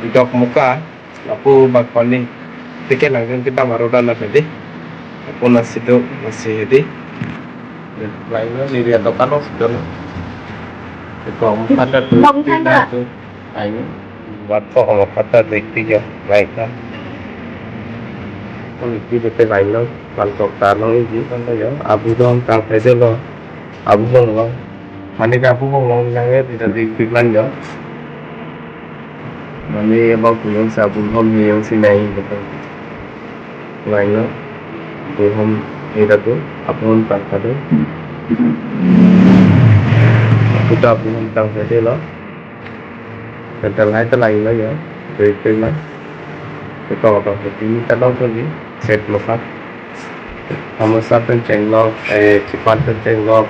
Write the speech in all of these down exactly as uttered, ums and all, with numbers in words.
Dokmoka, lapu bangkoni ticket langdun kedam aroda na tadi. Lapu nasi do, nasi hedi. Lain lo, niri adokan lo sudah lo. Iko empat dah tu. Bang Sandra. Lain. Buat kok empat dah tu itu jo, lain kan. Kalau itu betul lain lo, bantok tanong itu kan lo jo. Abu dong tang saja lo. Abu dong lo. Mane ke abu dong lo, yang itu tadi iklan jo. Mane abang punya sabu hom ni yang sinai gitu. Lain lo. Abu hom ni tadi, abu hom tang tadi. Kita abu hom tang tadi lo. Tetal hai tetal lain lo jo. Betul lah. Kita orang ini kita dong tadi. Set lo kan. Hamosa pen chenglok, eh, chipan pen chenglok,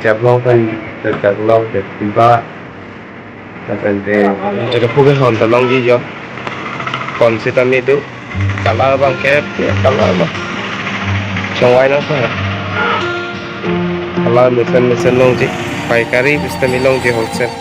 jablong pen jablong, jatiba, lapen de, jaka puke hon ta longji jo. Kon sitame do, kala bang kep, ya, kala bang. Chongvai nang sa. Kala mesen mesen longji, paikari sitame longji wholesale.